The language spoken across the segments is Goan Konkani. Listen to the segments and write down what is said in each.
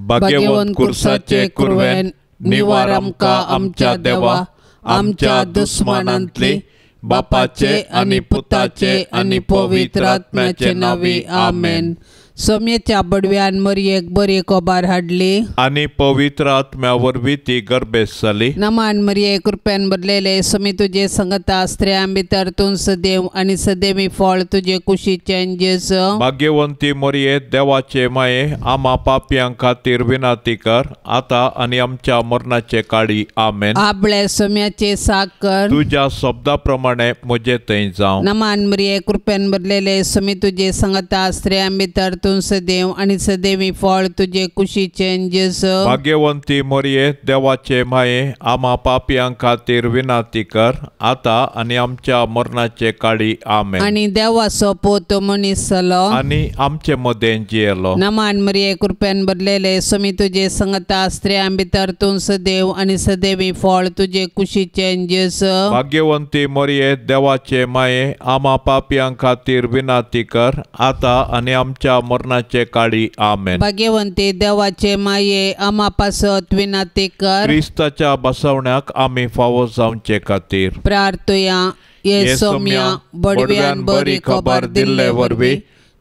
भाग्यवंत कुर्साचे कुरवेन निवार आमकां आमच्या देवा आमच्या दुस्मानांतली बापाचे आनी पुताचे आनी पवित्र आत्म्याचे नांवी आमेन. सोम्येच्या बडव्यान मरयेक बरी खबर हाडली आनी पवित्र आत्म्या वरवीं ती गर्भेस्त जाली. नमान मरये कृपेन भरलेले सोमी तुजे संगता स्त्रियां भितर तूं सदैव आनी सदैवी फळ तुजे कुशीचें जेजू. भाग्यवंती मरये देवाचे माये आमा पापयां खातीर विनंती कर आतां आनी आमच्या मरणाचे काळी आमेन. आपले सोम्याचे साकर तुज्या शब्दा प्रमाणे म्हजे थंय जावं. नमान मरये कृपेन भरलेले सोमी तुजे संगता स्त्रियां भितर तूं सदैव आनी सदैवी फळ तुजे कुशीचें जेजू. भाग्यवंती मरये देवाचे माये आमा पापयां खातीर विनंती कर आतां आनी आमच्या मरणाचे काळी आमेन. आनी देवाचो पूत मनीस जालो आनी आमचे मदें जियेलो. नमान मरये कृपेन भरलेले सोमी तुजे संगता स्त्रियां भितर तूं सदैव आनी सदैवी फळ तुजे कुशीचें जेजू. भाग्यवंती मरये देवाचे माये आमा पापयां खातीर विनंती कर आतां आनी आमच्या मरणाचे काळी आमेन. भाग्यवंती देवाचे माये आमा पासत विनंती कर क्रिस्ताच्या बसवण्याक आमी फावो जावचे खातीर प्रार्थुया. ये सोम्या बडव्यान बरी खबर दिल्ले वरवीं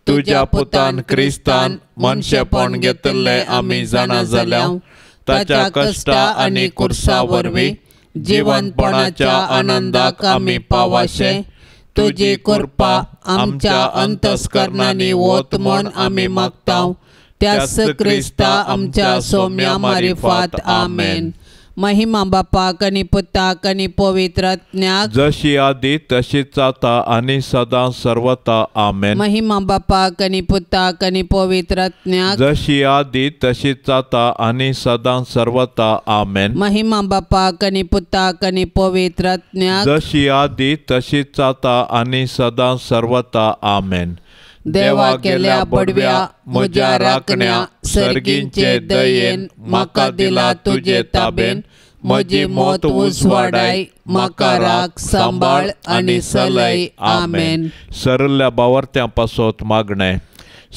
तुज्या पुतान क्रिस्तान मनशेपण घेतिल्लें आमी जाणा जाल्या ताच्या कश्टा आनी कुर्सा वरवीं जिवनपणाच्या आनंदाक आमी पावाशे तुजी कृपा आमच्या अंतस्करणांनी वत म्हूण आमी मागता त्याच क्रिस्ता आमच्या सोम्या मारिफात आमेन. महिमा बापाक आनी पुताक आनी पवित्र आत्म्याक जशी आदी तशीच आतां आनी सदां सर्वता आमेन. महिमा बापाक आनी पुताक आनी पवित्र आत्म्याक जशी आदी तशीच आतां आनी सदां सर्वता आमेन. महिमा बापाक आनी पुताक आनी पवित्र आत्म्याक जशी आदी तशीच आतां आनी सदां सर्वता आमेन. देवा केल्या बडव्या म्हज्या राखण्या सर्गींचे दयेन म्हाका दिला तुजे ताबेन म्हजी मत उजवाडाय म्हाका राख सांबाळ आनी सलय आमेन. सरल्या बावर्त्यां पासत मागणें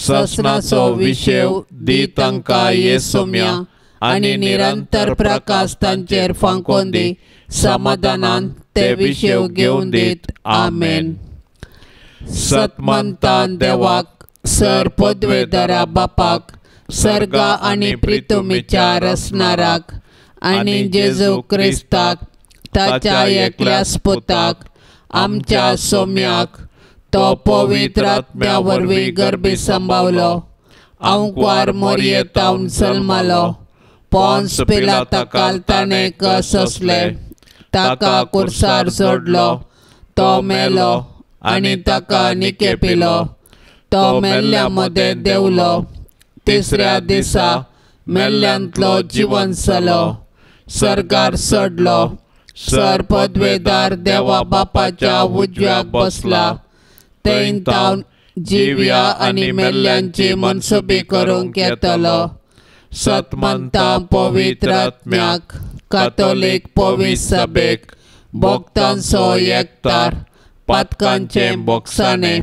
ससनाचो विशेव दी तांकां ये सोम्या आनी निरंतर प्रकाश तांचेर फांकोन दी समाधानान ते विशेव घेवन दीत आमेन. सतमंतान देवाक सर पदवेदारा बापाक सर्गा आनी प्रितुमीच्या रसनाराक आनी जेजू क्रिस्ताक ताच्या एकल्याच पुताक आमच्या सोम्याक तो पवित्र आत्म्या वरवीं गर्भी सांबावलो आंकवार मोरयेतावन जल्मालो पोन्स पिलाता ताणें कससले ताका कुर्सार जोडलो तो मेलो आनी ताका निकेपिलो तो मेल्ल्या मदें देंवलो तिसऱ्या दिसा मेल्ल्यांतलो जिवन जालो सर्गार चडलो सर पदवेदार देवा बापाच्या उजव्याक बसला थंय तावन जिव्या आनी मेल्ल्यांची मनसुबी करूंक येतलो. सतमंता पवित्र आत्म्याक कातोलीक पवित्र सभेक भक्तांचो एकतार पातकांचें बोगसाणें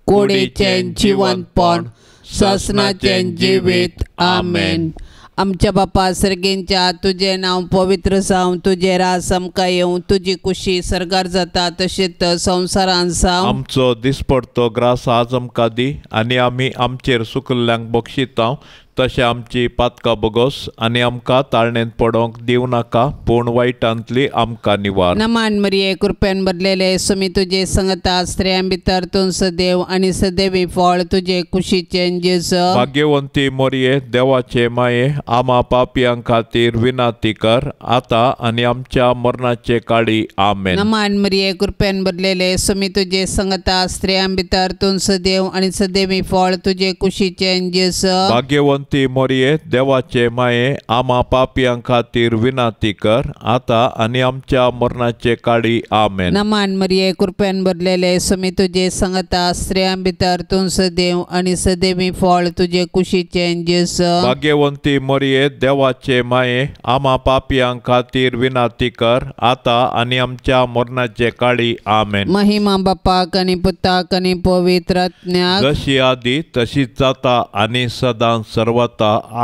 कुडीचें जिवनपण ससनाचें जिवीत आमेन. आमच्या बापा सर्गींच्या तुजें नांव पवित्र जावं तुजें राज आमकां येवं तुजी कुशी सर्गार जाता तशीच संवसारांत जावं. आमचो दिसपडतो ग्रास आज आमकां दी आनी आमी आमचेर सुकल्ल्यांक बक्षिता तशें आमची पातकां बोगोस आनी आमकां ताळणेंत पडोवंक दिवं नाका पूण वायटांतली आमकां निवार. नमान मरये कृपेन भरलेले सोमी तुजे संगता स्त्रियां भितर तूं सदैव आनी सदैवी फळ तुजे कुशीचें जेजू. भाग्यवंती मरये देवाचे माये आमा पापयां खातीर विनंती कर आतां आनी आमच्या मरणाचे काळी आमेन. नमान मरये कृपेन भरलेले सोमी तुजे संगता स्त्रियां भितर तूं सदैव आनी सदैवी फळ तुजे कुशीचें जेजू. भाग्यवंती मोरये देवाचे माये आमा पापयां खातीर विनंती कर आतां आनी आमच्या मरणाचे काळी आमेन. नमान मरये कृपेन भरलेले सोमी तुजे संगता स्त्रियां भितर तूं सदैव आनी सदैवी फळ तुजे कुशीचें जेजू. भाग्यवंती मोरये देवाचे माये आमा पापयां खातीर विनंती कर आतां आनी आमच्या मरणाचे काळी आमेन. महिमा बापाक आनी पुताक आनी पवित्र आत्म्याक जशी आदी तशीच जाता आनी सदां सर्वता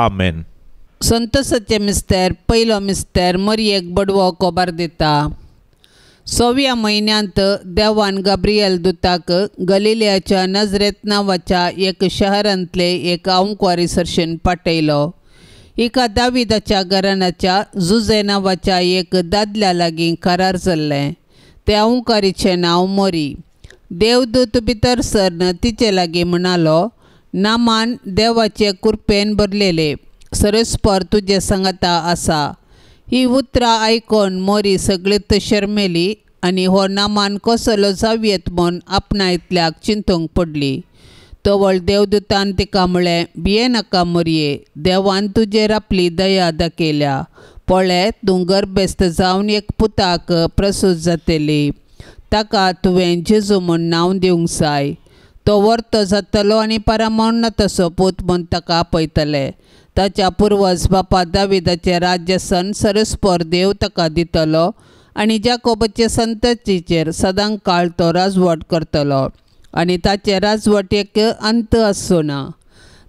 आमेन. संतोसाचें मिस्तेर पयलो मिस्तेर मरयेक बडवो कोबार दिता. सव्या म्हयन्यांत देवान गाब्रियल दुताक गलिलियाच्या नजरेत नांवाच्या एक शहरांतले एक आंवकुवारी सरशेन पाठयलो. हिका दाविदाच्या घराण्याच्या जुजे नांवाच्या एक दादल्या लागीं करार जाल्लें. त्या आंवकारीचें नांव मोरी. देवदूत भितर सरन तिचे लागीं म्हणालो, नामान देवाचे कुरपेन भरलेले, सरस्पर तुजे सांगाता आसा. ही उतरां आयकून मोरी सगळीत शर्मेली आनी हो नामान कसलो जावयेत म्हूण आपणायतल्याक चिंतूंक पडली. तवळ देवदूतान तिका म्हळें, भियेनाका मोरये, देवान तुजेर आपली दया दाखयल्या. पळय, तूं गर्भेस्त जावन एक पुताक प्रसूत जातली. ताका तुवें जेजू म्हूण नांव दिवंक जाय. तो वर्तो जातलो आनी परामर्ण तसो पूत म्हूण ताका आपयतले. ताच्या पुर्वज बापा दाविदाचें राज्यसन सरस्पर देव ताका दितलो आनी जाकोबाचे संततीचेर सदां काळ तो राजवट करतलो आनी ताचे राजवटेक अंत आसचो ना.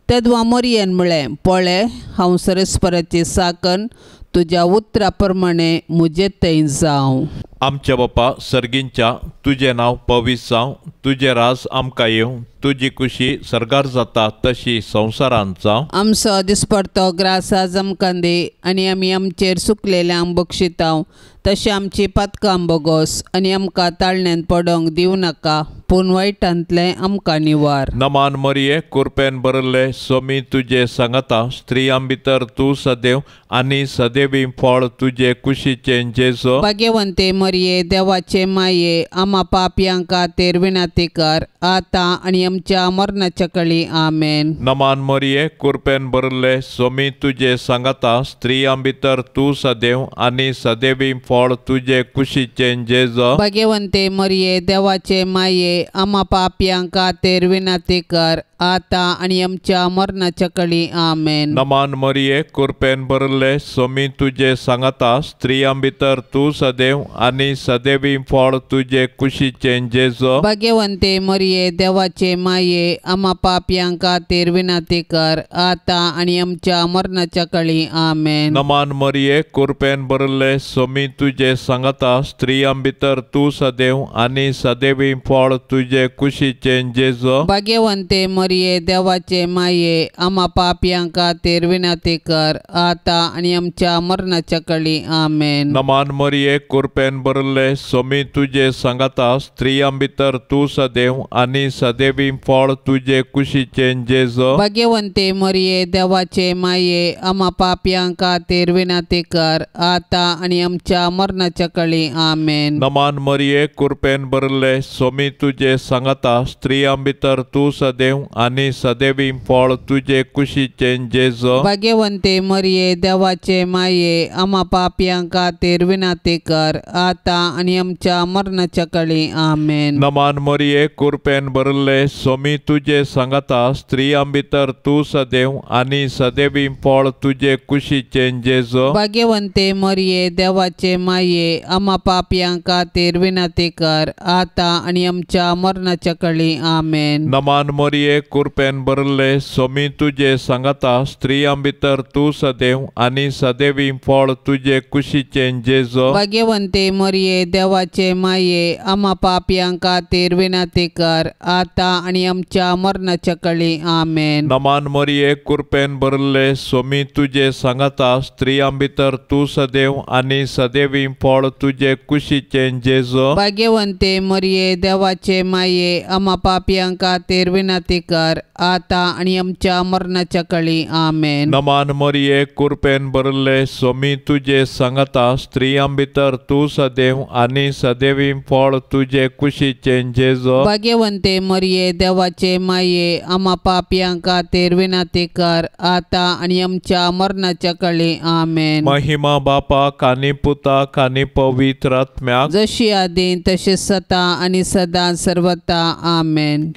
तेदवा मोरयेन म्हळें, पळय, हांव सरस्पराची साकन, तुज्या उतरा प्रमाणे म्हजे थंय जावं. आमच्या बापा सर्गींच्या, तुजें नांव पवित्र जावं, तुजें राज आमकां येवं, तुजी कुशी सर्गार जाता तशी संवसारांत जावं. आमचो दिसपडतो ग्रास आज आमकां दी आनी आमी आमचेर सुकलेल्यांक बक्षितांव तशें आमची पातकां बोगोस आनी आमकां ताळण्यांत पडोंक दिवं नाका, पूण वायटांतलें आमकां निवार. नमान मरिये, कुरपेन भरिल्ले, सोमी तुजे सांगाता, स्त्रियां भितर तूं सदैव आनी सदैवी फळ तुजे कुशीचें जेजो. भाग्यवंते मरिये, देवाचे माये, आमा पापयां खातीर विनंती कर, आतां आनी आमच्या मरणाच्या कळी. आमेन. नमान मरिये, कुरपेन भरिल्ले, सोमी तुजे सांगाता, स्त्रियां भितर तूं सदैव आनी सदैवी फळ तुजे कुशीचें जेजो. भाग्यवंते मरिये, देवाचे माये, आमा पापयां खातीर विनंती कर, आतां आनी आमच्या मरणाच्या कळी. आमेन. नमान मरिये, कुरपेन भरिल्ले, सोमी तुजे सांगाता, स्त्रियां भितर तूं सदैव आनी सदैवी फळ तुजे कुशीचें जेजो. भाग्यवंते मरिये, देवाचे माये, आमा पापयां खातीर विनंती कर, आतां आनी आमच्या मरणाच्या कळी. आमेन. नमान मरिये, कुरपेन भरिल्ले, सोमी तुजे सांगाता, स्त्रियां भितर तूं सदैव आनी सदैवी फळ तुजे कुशीचें जेजो. भाग्यवंते मरिये, देवाचे माये, आमा पापयां खातीर विनंती कर, आतां आनी आमच्या मरणाच्या कळी. आमेन. नमान मरिये, कुरपेन भरिल्ले, सोमी तुजे सांगाता, स्त्रियां भितर तूं सदैव आनी सदैवी फळ तुजे कुशीचें जेजो. भाग्यवंते मरिये, देवाचे माये, आमा पापयां खातीर विनंती कर, आतां आनी आमच्या मरणाच्या कळी. आमेन. नमान मरिये, कुरपेन भरिल्ले, सोमी तुजे सांगाता, स्त्रियां भितर तूं सदैव आनी सदैवी फळ तुजे कुशीचें जेजो. भाग्यवंते मरिये, देवाचे माये, आमा पापयां खातीर विनंती कर, आतां आनी आमच्या मरणाच्या कळी. आमेन. नमान मरिये, कुरपेन भरिल्ले, सोमी तुजे सांगाता, स्त्रियां भितर तूं सदैव आनी सदैवी फळ तुजे कुशीचें जेजो. भाग्यवंते मरिये, देवाचे माये, आमा पापयां खातीर विनंती कर, आतां आनी आमच्या मरणाच्या कळी. आमेन. नमान मरिये, कुरपेन भरिल्ले, सोमी तुजे सांगाता, स्त्रियां भितर तूं सदैव आनी सदैवी फळ तुजे कुशीचें जेजो. भाग्यवंते मरिये, देवाचे माये, आमा पापयां खातीर विनंती कर, आतां आनी आमच्या मरणाच्या कळी. आमेन. नमान मरिये, कुरपेन भरिल्ले, सोमी तुजे सांगाता, स्त्रियां भितर तूं सदैव आनी सदैवी फळ तुजे कुशीचें जेजो. भाग्यवंते मरिये, देवाचे माये, आमा पापयां खातीर विनंती कर, आतां आनी आमच्या मरणाच्या कळी. आमेन. नमान मरिये, कुरपेन भरिल्ले, सोमी तुजे सांगाता, स्त्रियां भितर तूं सदैव आनी सदैवी फळ तुजे कुशीचें जेजो. भाग्यवंते मरिये, देवाचे माये, आमा पापयां खातीर विनंती कर, आतां आनी आमच्या मरणाच्या कळी. आमेन. महिमा बापाक आनी पुताक आनी पवित्र आत्म्याक, जशी आदी तशी सता आनी सदां सर्वता. आमेन.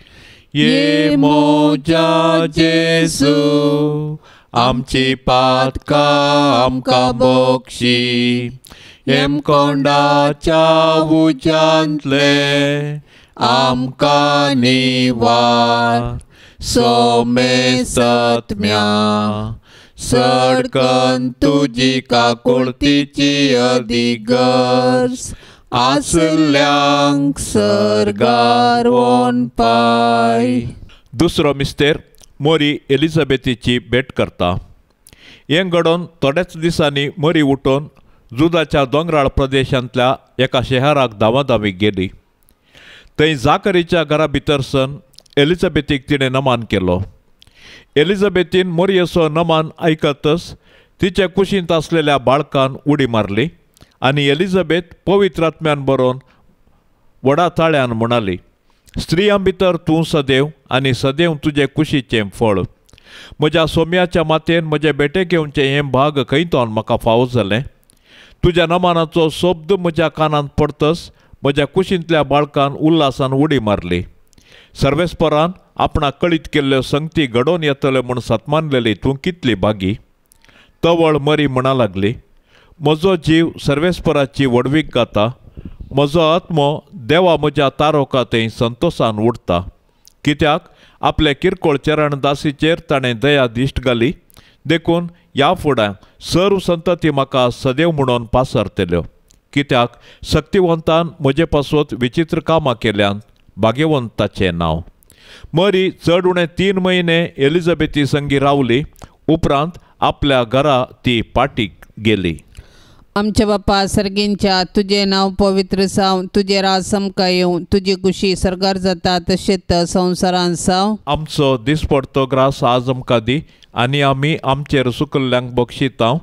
ये मोजा जेजू, आमची पातकां आमकां बक्षी, हेमकोंडाच्या उज्यांतले आमकां निवार, सोमे सत्म्या सडकन तुजी काकुळतीची अधिगर्ज आसल्यांक सर्गार वोन पाय. दुसरो मिस्तेर मोरी एलिझाबेथीची भेट करता. हें घडोवन थोड्याच दिसांनी मरी उठून जुदाच्या दोंगराळ प्रदेशांतल्या एका शहराक धांवाधांवी गेली. थंय जाकरीच्या घरा भितर सन एलिझाबेथीक तिणें नमान केलो. एलिझाबेथीन मोरयेचो नमान आयकतच तिच्या कुशींत आसलेल्या बाळकान उडी मारली आनी एलिझाबेथ पवित्र आत्म्यान बरोवन व्हडा ताळ्यान म्हणाली, स्त्रियां भितर तूं सदैव आनी सदैव तुजे कुशीचें फळ. म्हज्या सोम्याच्या मातेन म्हजे बेटे घेवचें हें भाग खंय तोन म्हाका फावो जालें. तुज्या नमानाचो शब्द म्हज्या कानांत पडतच म्हज्या कुशींतल्या बाळकान उल्हासान उडी मारली. सर्वेस्परान आपणाक कळीत केल्ल्यो संगती घडोवन येतल्यो म्हूण सतमानलेली तूं कितली भागी. तवळ मरी म्हणा लागली, म्हजो जीव सर्वेस्पराची व्हडवीक गाता, म्हजो आत्मो देवा म्हज्या तारोका थंय संतोशान उडटा. कित्याक आपले किरकोळ चरण दासीचेर ताणें दया दिश्ट घाली, देखून ह्या फुडें सर्व संतती म्हाका सदैव म्हणून पासरतल्यो. कित्याक शक्तिवंतान म्हजे पासत विचित्र कामां केल्यान, भाग्यवंत ताचें नांव. मरी चड उणें 3 म्हयने एलिझाबेथी संगी रावली. उपरांत आपल्या घरा ती पाटीक गेली. आमच्या बापा सर्गींच्या, तुजें नांव पवित्र जावं, तुजें राज आमकां येवं, तुजी खुशी सर्गार जाता तशेंच संवसारांत जावं. आमचो दिसपडतो ग्रास आज आमकां दी आनी आमी आमचेर सुकल्ल्यांक बक्षितां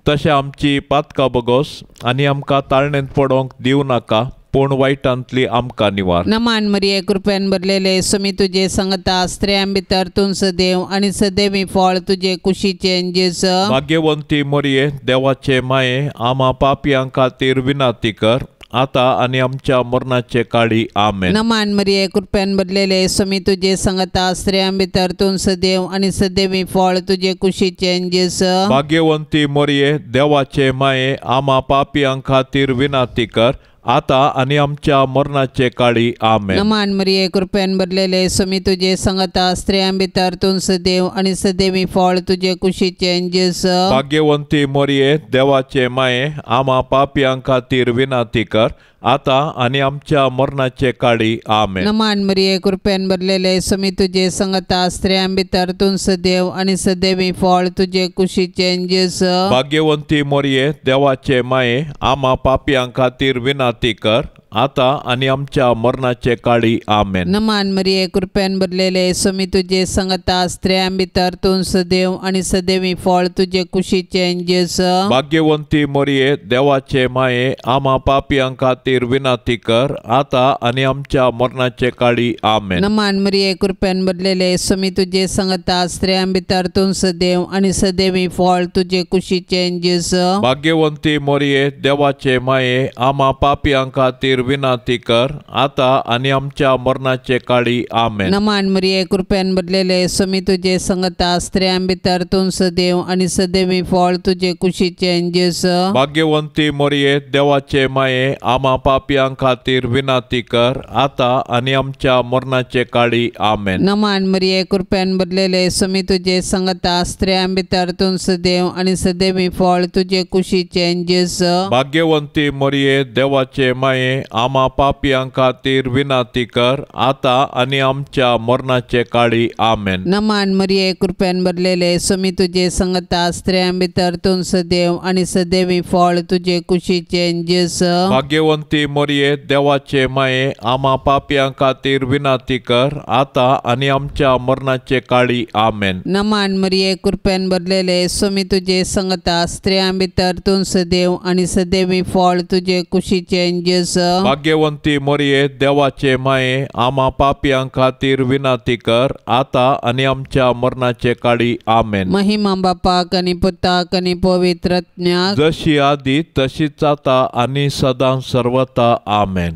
तशें आमची पातकां बगोस आनी आमकां ताळणेंत पडोवंक दिवं नाका, पूण वायटांतली आमकां निवार. नमान मरिये, कृपेन भरलेले, स्वामी तुजे संगता, स्त्रियां भितर तूं सदैव आनी सदैवी फळ तुजे कुशीचें जेजू. भाग्यवंती मरिये, देवाचे माये, आमा पापयां खातीर विनंती कर, आतां आनी आमच्या मरणाचे काळी. आमेन. नमान मरिये, कृपेन भरलेले, स्वामी तुजे संगता, स्त्रियां भितर तूं सदैव आनी सदैवी फळ तुजे कुशीचें जेजू. भाग्यवंती मरिये, देवाचे माये, आमा पापयां खातीर विनंती कर, आतां आनी आमच्या मरणाचे काळी. आमेन. नमान मरिये, कृपेन भरलेले, स्वामी तुजे संगता, स्त्रियां भितर तूं सदैव आनी सदैवी फळ तुजे कुशीचें जेजू. भाग्यवंती मरिये, देवाचे माये, आमा पापयां खातीर विनंती कर, आतां आनी आमच्या मरणाचे काळी. आमेन. नमान मरिये, कृपेन भरलेले, स्वामी तुजे संगता, स्त्रियां भितर तूं सदैव आनी सदैवी फळ तुजे कुशीचें जेजू. भाग्यवंती मरिये, देवाचे माये, आमा पापयां खातीर विनंती कर, आतां आनी आमच्या मरणाचे काळी. आमेन. नमान मरिये, कृपेन भरलेले, स्वामी तुजे संगता, स्त्रियां भितर तूं सदैव आनी सदैवी फळ तुजे कुशीचें जेजू. भाग्यवंती मरिये, देवाचे माये, आमा पापयां खातीर विनंती कर, आतां आनी आमच्या मरणाचे काळी. आमेन. नमान मरिये, कृपेन भरलेले, स्वामी तुजे संगता, स्त्रियां भितर तूं सदैव आनी सदैवी फळ तुजे कुशीचें जेजू. भाग्यवंती मरिये, देवाचे माये, आमा पापयां खातीर विनंती कर, आतां आनी आमच्या मरणाचे काळी. आमेन. नमान मरिये, कृपेन भरलेले, स्वामी तुजे संगता, स्त्रियां भितर तूं सदैव आनी सदैवी फळ तुजे कुशीचें जेजू. भाग्यवंती मरिये, देवाचे माये, आमा पापयां खातीर विनंती कर, आतां आनी आमच्या मरणाचे काळी. आमेन. नमान मरिये, कृपेन भरलेले, स्वामी तुजे संगता, स्त्रियां भितर तूं सदैव आनी सदैवी फळ तुजे कुशीचें जेजू. भाग्यवंती मरिये, देवाचे माये, आमा पापयां खातीर विनंती कर, आतां आनी आमच्या मरणाचे काळी. आमेन. नमान मरिये, कृपेन भरलेले, स्वामी तुजे संगता, स्त्रियां भितर तूं सदैव आनी सदैवी फळ तुजे कुशीचें जेजू. भाग्यवंती मरिये, देवाचे माये, आमा पापयां खातीर विनंती कर, आतां आनी आमच्या मरणाचे काळी. आमेन. नमान मरिये, कृपेन भरलेले, स्वामी तुजे संगता, स्त्रियां भितर तूं सदैव आनी सदैवी फळ तुजे कुशीचें जेजू. भाग्यवंती मरिये, देवाचे माये, आमा पापयां खातीर विनंती कर, आतां आनी आमच्या मरणाचे काळी. आमेन. महिमा बापाक आनी पुताक आनी पवित्र आत्म्याक, जशी आदी तशीच आतां आनी सदां सर्वता. आमेन.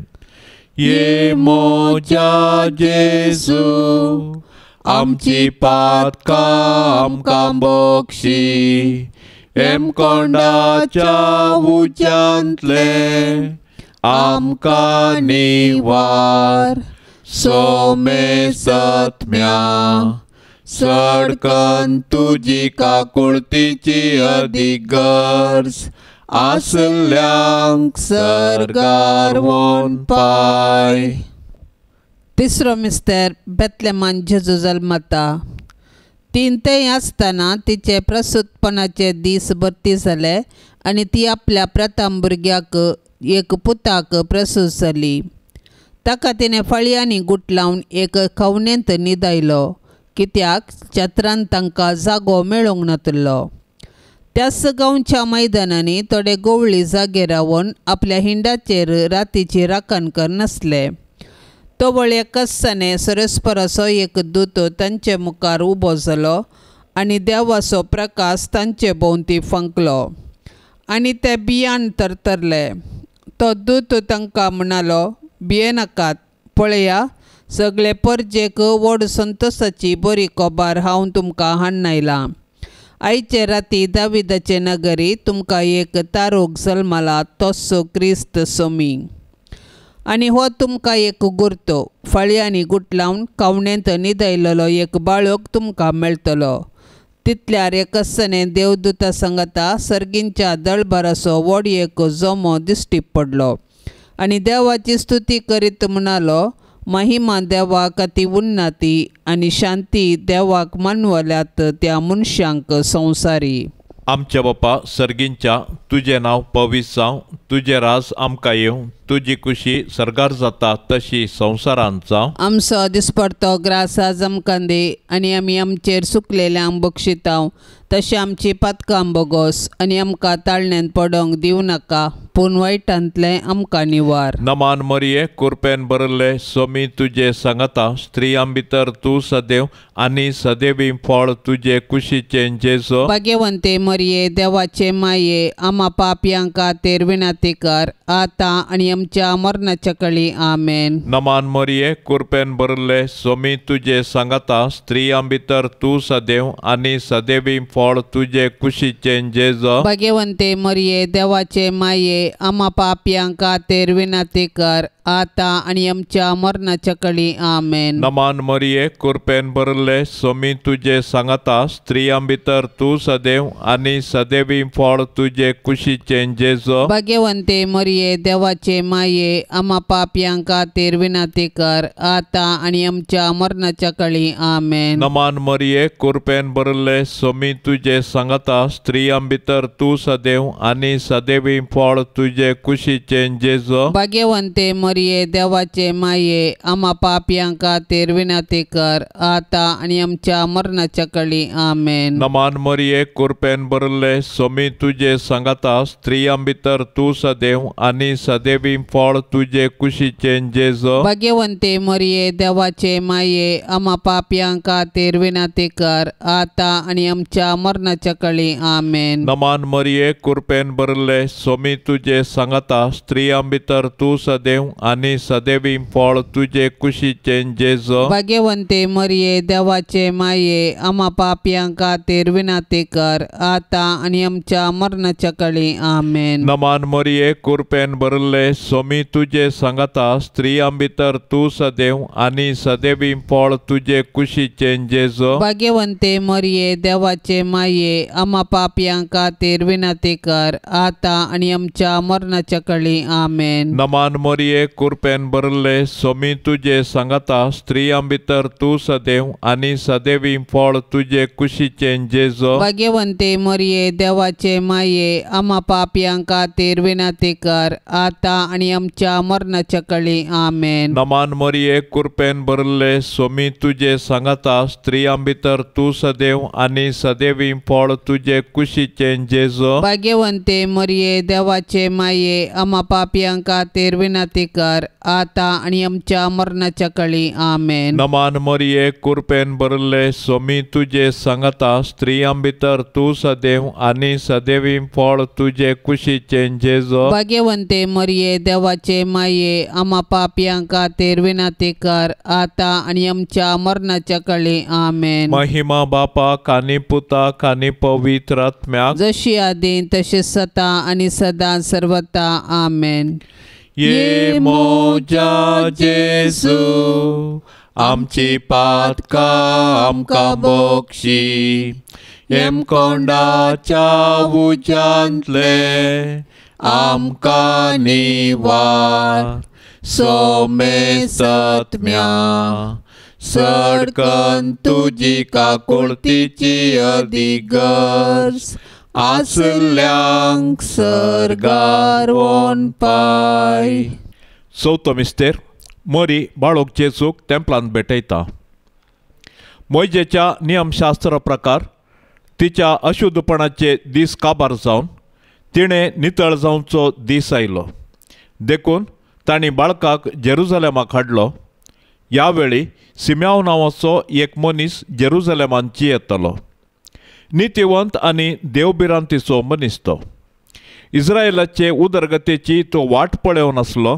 ये मोजा जेजू, आमची पातकां आमकां बक्षी, हेमकोंडाच्या उज्यांतले आमकां निवार, सोमेसत्म्या सडकन तुजी काकुळतीची अदीक गरज आसल्यांक सर्गार व्होन पाय. तिसरो मिस्तेर बेतलेमान जेजू जल्मता. तीन तें आसतना तिचे प्रसूतपणाचे दीस भरती जाले आनी ती आपल्या प्रथम भुरग्याक एक पुताक प्रसूत जाली. ताका तिणें फळयांनी गुटलावन एक खवणेंत न्हिदायलो, कित्याक छत्रान तांकां जागो मेळूंक नातिल्लो. त्याच गांवच्या मैदानांनी थोडे गोवळी जागे रावन आपल्या हिंडाचेर रातीची राखण करनासले. तवळ एकसाने सरस्पराचो एक दूत तांचे मुखार उबो जालो आनी देवाचो प्रकाश तांचे भोंवती फांकलो आनी ते बियान तरतरले. तो दूत तांकां म्हणालो, भियेनाकात, पळया सगळे परजेक व्हड संतोसाची बरी खबर हांव तुमकां हाडून आयलां. आयचे राती दाविदाचे नगरी तुमकां एक तारूक जल्मला, तोसो क्रिस्त सोमी. आनी हो तुमकां एक गुर्तो, फळयांनी गुटलावन कावणेंत न्हिदयलेलो एक बाळक तुमकां मेळटलो. तितल्यार एकसने देवदूता सांगता सर्गींच्या दळभराचो व्हड एक जमो दिश्टी पडलो आनी देवाची स्तुती करीत म्हणालो, महिमा देवाक अती उन्नती आनी शांती देवाक मानवल्यात त्या मनशांक संवसारी. आमच्या बापा सर्गींच्या, तुजें नांव पवित्र जावं, तुजें राज आमकां येवं, तुजी खुशी सर्गार जाता तशी संवसारांत जावं. आमचो दिसपडतो ग्रास आज आमकां दी आनी आमी आमचेर सुकलेल्यांक बक्षितांव तशें आमची पातकां बोगोस आनी आमकां ताळण्यांत पडोंक दिवं नाका, पूण वायटांतलें आमकां निवार. नमान मरिये, कुरपेन भरिल्ले, सोमी तुजे सांगता, स्त्रियां भितर तूं सदैव आनी सदैवी फळ तुजे कुशीचें जेजो. भाग्यवंते मरिये, देवाचे माये, आमा पापयां खातीर विनंती कर आतां आनी आमच्या मरणाच्या कळी. आमेन. नमान मरिये, कुरपेन भरिल्ले, सोमी तुजे सांगता, स्त्रियां भितर तूं सदैव आनी सदैवी फळ तुजे कुशीचें जेजो. भाग्यवंते मरिये, देवाचे माये, आमा पापयां खातीर विनंती कर आतां आनी आमच्या मरणाच्या कळी. आमेन. नमान मरिये, कुरपेन भरिल्ले, सोमी तुजे सांगता, स्त्रियां भितर तूं सदैव आनी सदैवी फळ तुजे कुशीचें जेजो. भाग्यवंते मरिये, देवाचे माये, आमा पापयां खातीर विनंती कर आतां आनी आमच्या मरणाच्या कळी. आमेन. नमान मरिये, कुरपेन भरिल्ले, सोमी तुजे सांगता, स्त्रियां भितर तूं सदैव आनी सदैवी फळ तुजे कुशीचें जेजो. भाग्यवंते मरिये, देवाचे माये, आमा पापयां खातीर विनंती कर आतां आनी आमच्या मरणाच्या कळी. आमेन. नमान मरिये, कुरपेन भरिल्ले, सोमी तुजे सांगता, स्त्रियां भितर तूं सदैव आनी सदैवी फळ तुजे कुशीचें जेजो. भाग्यवंते मरिये, देवाचे माये, आमा पापयां खातीर विनंती कर आतां आनी आमच्या मरणाच्या कळी. आमेन. नमान मरिये, कुरपेन भरिल्ले, सोमी तुजे सांगता, स्त्रियां भितर तूं सदैव आनी सदैवी फळ तुजे कुशीचें जेजो. भाग्यवंते मरिये, देवाचे माये, आमा पापयां खातीर विनंती कर आतां आनी आमच्या मरणाच्या कळी. आमेन. नमान मरिये, कुरपेन भरिल्ले, सोमी तुजे सांगता, स्त्रियां भितर तूं सदैव आनी सदैवी फळ तुजे कुशीचें जेजो. भाग्यवंते मरिये, देवाचे माये, आमा पापयां खातीर विनंती कर आतां आनी आमच्या मरणाच्या कळी. आमेन. नमान मरिये, कुरपेन भरिल्ले, सोमी तुजे सांगता, स्त्रियां भितर तूं सदैव आनी सदैवी फळ तुजे कुशीचें जेजो. भाग्यवंते मरिये, देवाचे माये, आमा पापयां खातीर विनंती कर आतां आनी आमच्या मरणाच्या कळी. आमेन. नमान मरिये, कुरपेन भरिल्ले, सोमी तुजे सांगता, स्त्रियां भितर तूं सदैव आनी सदैवी फळ तुजे कुशीचें जेजो. भाग्यवंते मरिये, देवाचे माये, आमा पापयां खातीर विनंती कर आतां आनी आमच्या मरणाच्या कळी. आमेन. नमान मरिये, कुरपेन भरिल्ले, सोमी तुजे सांगता, स्त्रियां भितर तूं सदैव आनी सदैवी फळ तुजे कुशीचें जेजो. भाग्यवंते मरिये, देवाचे माये, आमा पापयां खातीर विनंती कर आतां आनी आमच्या मरणाच्या कळी. आमेन. महिमा बापाक आनी पुताक आनी पवित्र आत्म्याक, जशी आदी तशी सता आनी सदां सर्वता. आमेन. ये मोजा जेजू, आमची पातकां आमकां बक्षी हेमकोंडाच्या उज्यांतले आमकां निवार सोमेसत्म्या सडकन तुजी काकुळतीची अदिगर्ज आसल्यांक सर्गार वोन पाय. चवथो मिस्तेर मोरी बाळोक जेजूक तेंपलांत भेटयता. मोयजेच्या नियमशास्त्रा प्रकार तिच्या अशुद्धपणाचे दीस काबार जावन तिणें नितळ जावचो दीस आयलो. देखून तांणी बाळकाक जेरुजलेमाक हाडलो. ह्या वेळी सिम्याव नांवाचो एक मनीस जेरुजलेमान जियेतालो. नितीवंत आनी देवभिरांतीचो मनीस तो. इस्रायलाचे उदरगतेची तो वाट पळोवन आसलो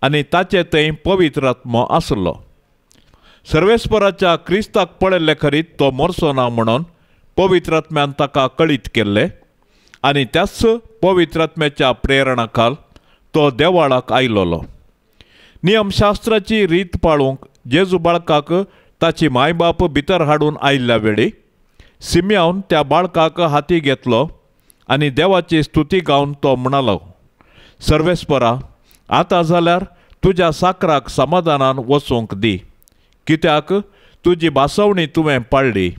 आनी ताचे थंय पवित्र आत्मो आसलो. सर्वेस्पराच्या क्रिस्ताक पळयल्ले खरीत तो मरचो ना म्हणून पवित्र आत्म्यान ताका कळीत केल्लें आनी त्याच पवित्र आत्म्याच्या प्रेरणा खाल तो देवाळाक आयलोलो. नियमशास्त्राची रीत पाळूंक जेजू बाळकाक ताची मायबाप भितर हाडून आयिल्ल्या वेळी सिम्यावन त्या बाळकाक हाती घेतलो आनी देवाची स्तुती गावन तो म्हणालो, सर्वेस्परा, आतां जाल्यार तुज्या साकराक समाधानान वचूंक दी, कित्याक तुजी भासवणी तुवें पाळ्ळी.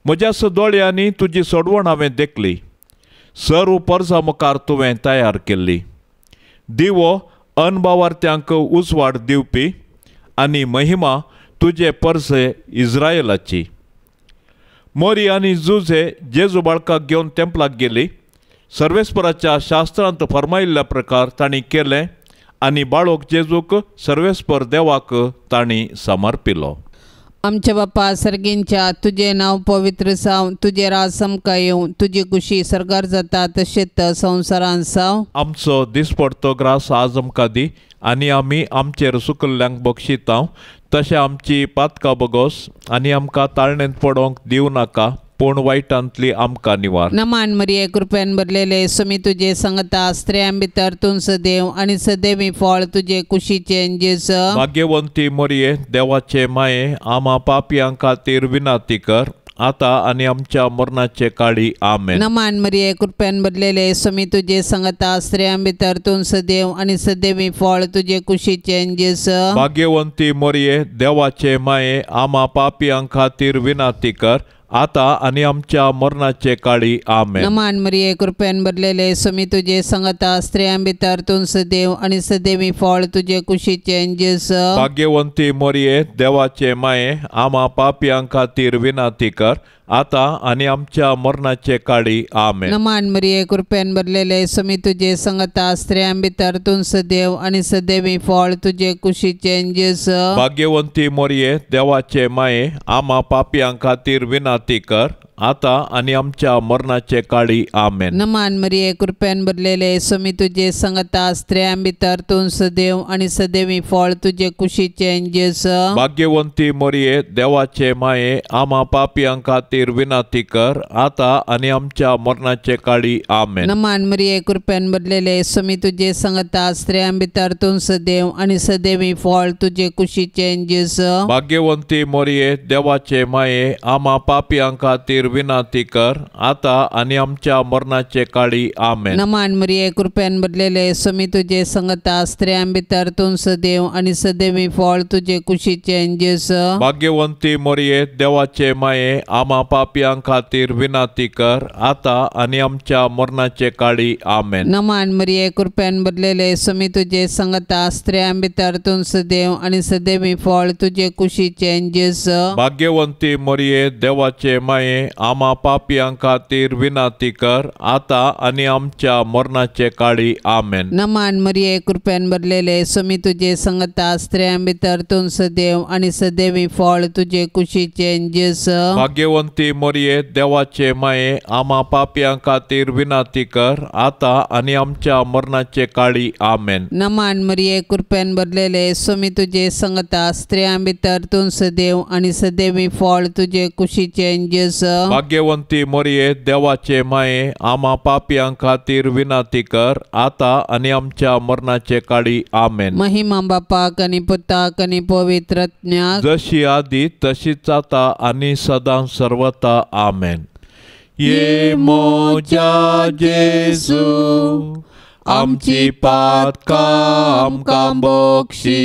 म्हज्या दोळ्यांनी तुजी सोडवण हांवें देखली, सर्व परजा मुखार तुवें तयार केल्ली. दिवो अनभावार्थ्यांक उजवाड दिवपी आनी महिमा तुजे परसे इस्रायलाची. मोरी आनी जुझे जेजू बाळकाक घेवन तेंपलाक गेली. सर्वेस्पराच्या शास्त्रांत फर्मायिल्ल्या प्रकार तांणी केलें आनी बाळोक जेजूक सर्वेस्पर देवाक तांणी समर्पिलो. आमच्या बापा सर्गींच्या, तुजें नांव पवित्र जावं, तुजें राज आमकां येवं, तुजी खुशी सर्गार जाता तशेंच संवसारांत जावं. आमचो दिसपडतो ग्रास आज आमकां दी आनी आमी आमचेर सुकल्ल्यांक बक्षितांव तशें आमची पातकां बगोस आनी आमकां ताळणेंत पडोवंक दिवं नाका, पूण वायटांतली आमकां निवार. नमान मरिये, कृपेन भरलेले, स्वामी तुजे संगता, स्त्रियां भितर तूं सदैव आनी सदैवी फळ तुजे कुशीचें जेजू. भाग्यवंती मरिये, देवाचे माये, आमा पापयां खातीर विनंती कर, आतां आनी आमच्या मरणाचे काळी. आमेन. नमान मरिये, कृपेन भरलेले, स्वामी तुजे संगता, स्त्रियां भितर तूं सदैव आनी सदैवी फळ तुजे कुशीचें जेजू. भाग्यवंती मरिये, देवाचे माये, आमा पापयां खातीर विनंती कर, आतां आनी आमच्या मरणाचे काळी. आमेन. नमान मरिये, कृपेन भरलेले, स्वामी तुजे संगता, स्त्रियां भितर तूं सदैव आनी सदैवी फळ तुजे कुशीचें जेजू. भाग्यवंती मरिये, देवाचे माये, आमा पापयां खातीर विनंती कर, आतां आनी आमच्या मरणाचे काळी. आमेन. नमान मरिये, कृपेन भरलेले, स्वामी तुजे संगता, स्त्रियां भितर तूं सदैव आनी सदैवी फळ तुजे कुशीचें जेजू. भाग्यवंती मरिये, देवाचे माये, आमा पापयां खातीर विनंती कर, आतां आनी आमच्या मरणाचे काळी. आमेन. नमान मरिये, कृपेन भरलेले, स्वामी तुजे संगता, स्त्रियां भितर तूं सदैव आनी सदैवी फळ तुजे कुशीचें जेजू. भाग्यवंती मरिये, देवाचे माये, आमा पापयां खातीर विनंती कर, आतां आनी आमच्या मरणाचे काळी. आमेन. नमान मरिये, कृपेन भरलेले, स्वामी तुजे संगता, स्त्रियां भितर तूं सदैव आनी सदैवी फळ तुजे कुशीचें जेजू. भाग्यवंती मरिये, देवाचे माये, आमा पापयां खातीर विनंती कर, आतां आनी आमच्या मरणाचे काळी. आमेन. नमान मरिये, कृपेन भरलेले, स्वामी तुजे संगता, स्त्रियां भितर तूं सदैव आनी सदैवी फळ तुजे कुशीचें जेजू. भाग्यवंती मरिये, देवाचे माये, आमा पापयां खातीर विनंती कर, आतां आनी आमच्या मरणाचे काळी. आमेन. नमान मरिये, कृपेन भरलेले, स्वामी तुजे संगता, स्त्रियां भितर तूं सदैव आनी सदैवी फळ तुजे कुशीचें जेजू. भाग्यवंती मरिये, देवाचे माये, आमा पापयां खातीर विनंती कर, आतां आनी आमच्या मरणाचे काळी. आमेन. नमान मरिये, कृपेन भरलेले, स्वामी तुजे संगता, स्त्रियां भितर तूं सदैव आनी सदैवी फळ तुजे कुशीचें जेजू. भाग्यवंती मरिये, देवाचे माये, आमा पापयां खातीर विनंती कर, आतां आनी आमच्या मरणाचे काळी. आमेन. नमान मरिये, कृपेन भरलेले, स्वामी तुजे संगता, स्त्रियां भितर तूं सदैव आनी सदैवी फळ तुजे कुशीचें जेजू. भाग्यवंती मरिये देवाचे माये आमा पापयां खातीर विनंती कर आतां आनी आमच्या मरणाचे काळी आमेन. महिमा बापाक आनी पुताक आनी पवित्र आत्म्याक जशी आदी तशीच आतां आनी सदां सर्वता आमेन. ये मोजा जेजू आमची पातकां आमकां बक्षी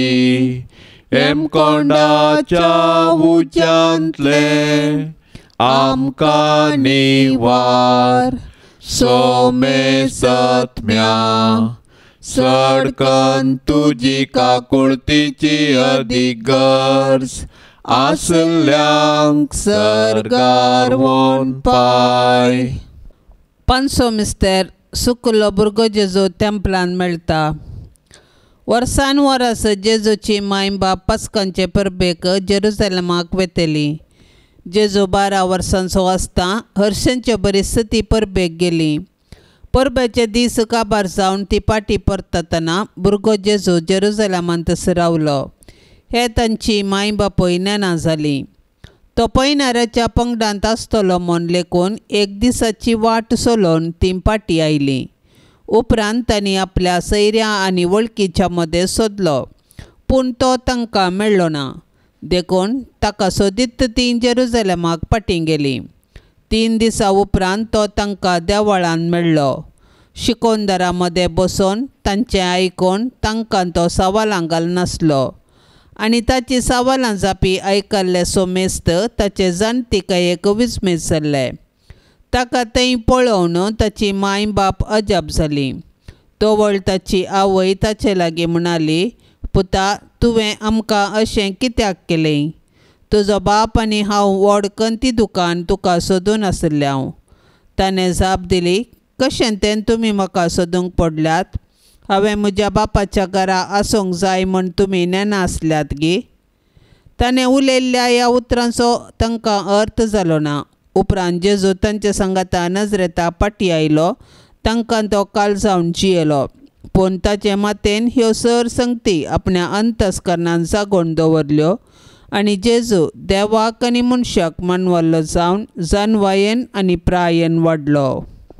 हेमकोंडाच्या उज्यांतले आमकां निवार सोमेसत्म्या सडकन तुजी काकुळतीची अदीक गरज आसल्यांक सर्गार वोन पाय. पांचसो मिस्तेर सुकुल्लो भुरगो जेजू तेंपलान मेळटा. वर्सान वरस जेजूची माय बाप पास्कांचे परबेक जेरुजलमाक वेतली. जेजू 12 वर्सांचो आसता हर्षांचे बरी ती परबेक गेली. परबेचे दीस काबार जावन ती पाटी परततना भुरगो जेजू जेरुजलमांतच रावलो. हे तांची माय बापूय नेना जाली. तो पयणाऱ्याच्या पंगडांत आसतलो म्हूण लेखून एक दिसाची वाट सोलोवन ती पाटी आयली. उपरांत तांणी आपल्या सैऱ्या आनी वळखीच्या मदें सोदलो पूण तो तांकां मेळ्ळो ना. देखून ताका सोदीत ती जेरुजलमाक पाटी गेली. 3 दिसां उपरांत तो तांकां देवळान मेळ्ळो. शिकोनदारां मदें बसून तांचें आयकून तांकां तो सवालां घालनासलो आनी ताची सवालां जापी आयकल्ले सोमेस्त ताचे जाणतिकायेक विस्मीत जाल्ले. ताका थंय पळोवन ताची माय बाप अजाप जाली. तवळ ताची आवय ताचे लागीं म्हणाली, पुता तुवें आमकां अशें कित्याक केलें? तुजो बाप आनी हांव व्हड कंती दुकान तुका सोदून आशिल्लें हांव. ताणें जाप दिली, कशें तें तुमी म्हाका सोदूंक पडल्यात? हांवें म्हज्या बापाच्या घरा आसूंक जाय म्हूण तुमी नेना आसल्यात गी? ताणें उलयल्ल्या ह्या उतरांचो तांकां अर्थ जालो ना. उपरांत जेजू तांचे सांगाता नजरेता पाटी आयलो. तांकां तो काळजावन जियेलो पूण ताचे मातेन ह्यो सर संगती आपल्या अंतस्करणान जागोवन दवरल्यो आनी जेजू देवाक आनी मनशाक मानवल्लो जावन जानवायेन आनी प्रायेन वाडलो.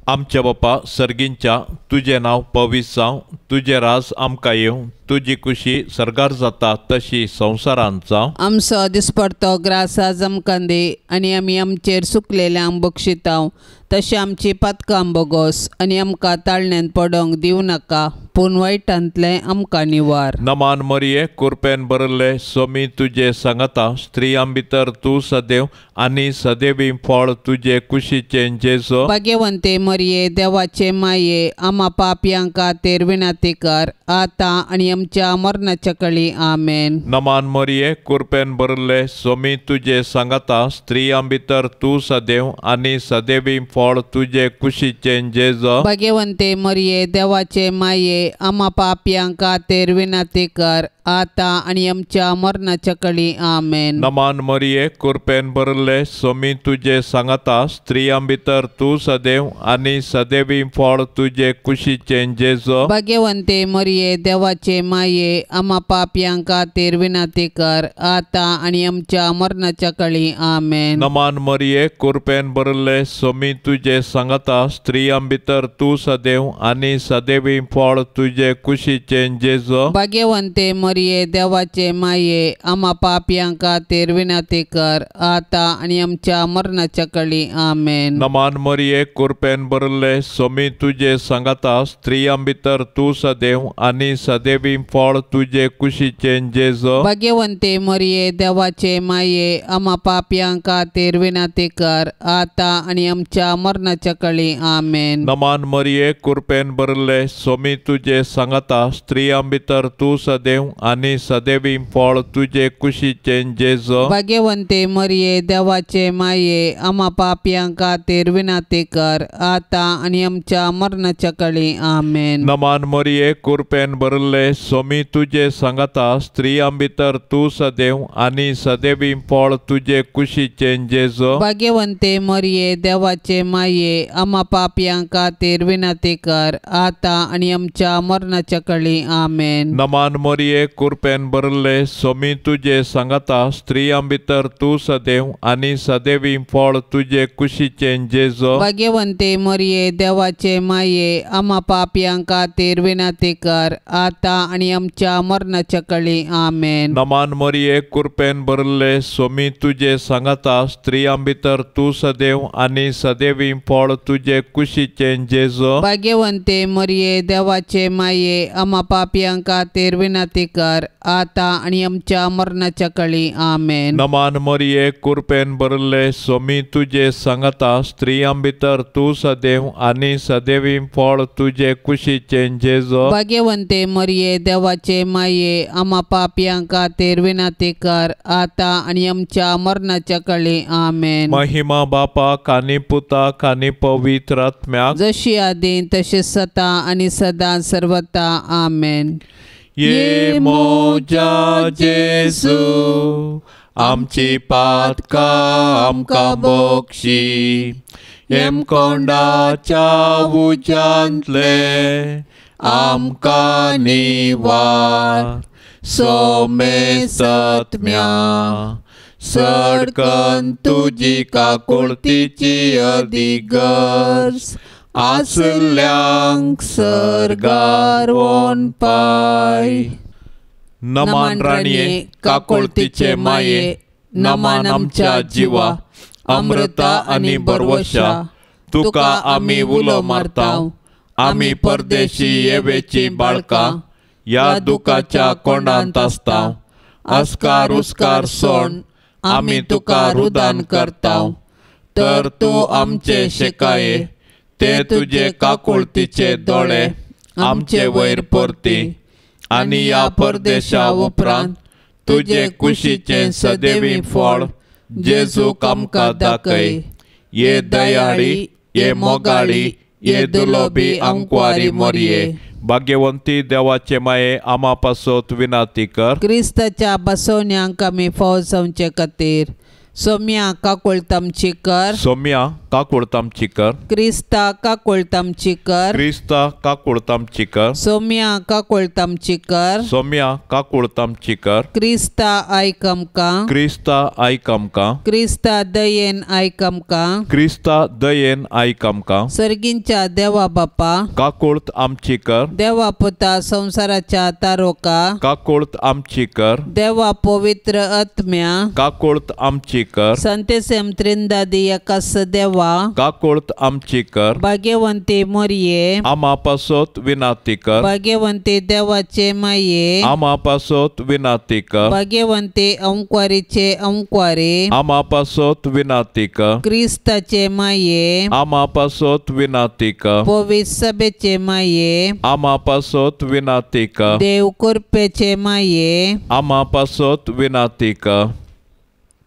आमच्या बापा सर्गींच्या तुजें नांव पवित्र जावं, तुजें राज आमकां येवं, तुजी खुशी सर्गार जाता तशी संवसारांत जावं. आमचो दिसपडतो ग्रास आज आमकां दी आनी आमी आमचेर सुकलेल्यांक बक्षितांव तशें आमची पातकां बोगोस आनी आमकां ताळण्यांत पडोंक दिवं नाका पूण वायटांतलें आमकां निवार. नमान मरिये कुरपेन भरिल्ले सोमी तुजे सांगाता, स्त्रियां भितर तूं सदैव आनी सदैवी फळ तुजे कुशीचें जेजू. भाग्यवंते मरिये देवाचे माये आमा पापयां खातीर विनंती कर आतां आनी आमच्या मरणाच्या कळी आमेन. नमान मरिये कुरपेन भरिल्ले सोमी तुजे सांगाता, स्त्रियां भितर तूं सदैव आनी सदैवी फळ तुजे कुशीचें जेजू. भाग्यवंते मरिये देवाचे माये आमा पापयां खातीर विनंती कर आतां आनी आमच्या मरणाच्या कळी आमेन. नमान मरिये कुरपेन भरिल्ले सोमी तुजे सांगाता, स्त्रियां भितर तूं सदैव आनी सदैवी फळ तुजे कुशीचें जेजू. भाग्यवंते मरिये देवाचे माये आमा पापयां खातीर विनंती कर आतां आनी आमच्या मरणाच्या कळी आमेन. नमान मरिये कुरपेन भरिल्ले सोमी तुजे सांगाता, स्त्रियां भितर तूं सदैव आनी सदैवी फळ तुजे कुशीचें जेजू. भाग्यवंते मरिये देवाचे माये आमा पापयां खातीर विनंती कर आतां आनी आमच्या मरणाच्या कळी आमेन. नमान मरिये कुरपेन भरिल्ले सोमी तुजे सांगाता, स्त्रियां भितर तूं सदैव आनी सदैवी फळ तुजे कुशीचें जेजू. भाग्यवंते मरिये देवाचे माये आमा पापयां खातीर विनंती कर आतां आनी आमच्या मरणाच्या कळी आमेन. नमान मरिये कुरपेन भरिल्ले सोमी तुजे सांगाता, स्त्रियां भितर तूं सदैव आनी सदैवी फळ तुजे कुशीचें जेजू. भाग्यवंते मरिये देवाचे माये आमा पापयां खातीर विनंती कर आतां आनी आमच्या मरणाच्या कळी आमेन. नमान मरिये कुरपेन भरिल्ले सोमी तुजे सांगाता, स्त्रियां भितर तूं सदैव आनी सदैवी फळ तुजे कुशीचें जेजू. भाग्यवंते मरिये देवाचे माये आमा पापयां खातीर विनंती कर आतां आनी आमच्या मरणाच्या कळी आमेन. नमान मरिये कुरपेन भरले सोमी तुजे सांगाता स्त्रियां भितर तूं सदैव आनी सदैवी फळ तुजे कुशीचें जेजो। भाग्यवंते मरिये देवाचे माये आमा पापयां खातीर विनंती कर आतां आनी आमच्या मरणाच्या कळी। आमेन। नमान मरिये कुरपेन भरले सोमी तुजे सांगाता स्त्रियां भितर तूं सदैव आनी सदैवी फळ तुजे कुशीचें जेजो। भाग्यवंते मरिये देवाचे माये आमा पापयां खातीर विनंती कर आतां आनी आमच्या मरणाच्या कळी। आमेन। नमान मरिये कुरपेन भरले सोमी तुजे सांगाता स्त्रियां भितर तूं सदैव आनी सदैवी फळ तुजे कुशीचें जेजो। भाग्यवंते मरिये देवाचे माये आमा पापयां खातीर विनंती कर आतां आनी आमच्या मरणाच्या कळी। आमेन। महिमा बापाक आनी पुताक आनी पवित्र आत्म्याक, जशी आदीं तशी सदा आनी सदां सर्वता। आमेन। ये मोजा जेजू आमची पातकां आमकां बक्षी, हेमकोंडाच्या उज्यांतले आमकां निवार, सोमे सत्म्या सडकन तुजी काकुळतीची अधिगर्ज आसल्यांक सर्गार वोन पाय। नमान राणये काकुळतीचे माये, नमान आमच्या जिवा अमृता आनी बरवशा, तुका आमी उलो मारता, आमी परदेशी येवेची बाळकां ह्या दुखाच्या कोंडांत आसता, अस्कार उस्कार सोण आमी तुका रुदान करता, तर तूं आमचे शिकाये ते तुजे काकुळतीचे दोळे आमचे वयर परती आनी ह्या परदेशा उपरांत तुजे कुशीचें सदैवी फळ जेजूक आमकां दाखय। ये दयाळी, ये मोगाळी, ये दुलोबी अंकवारी मोरये, भाग्यवंती देवाचे माये आमा पासत विनंती कर। क्रिस्ताच्या बसवण्यांक आमी फाव जावचे खातीर सोम्या काकुळतामची कर, सोम्या काकुळतामची कर, क्रिस्ता काकुळतामची कर, क्रिस्ता काकुळतामची कर, सोम्या काकुळतामची कर, सोम्या काकुळतामची कर, क्रिस्ता आयक आमकां, क्रिस्ता आयक आमकां, क्रिस्ता दयेन आयक आमकां, क्रिस्ता दयेन आयक आमकां, सर्गींच्या देवा बापा काकुळत आमची कर, देवा पुता संवसाराच्या तारोका काकुळत आमची कर, देवा पवित्र आत्म्या काकुळत आमची कर, संतेसेम त्रिंदादी एकास देवा काकुळत आमची कर, भाग्यवंती मोरये आमा पासत विनंती कर, भाग्यवंती देवाचे माये आमा पासत विनंती कर, भाग्यवंती अंकवारीचे अंकवारी आमा पासत विनंती कर, क्रिस्ताचे माये आमा पासत विनंती कर, पवित्र सभेचे माये आमा पासत विनंती कर, देव कृपेचे माये आमा पासत विनंती कर,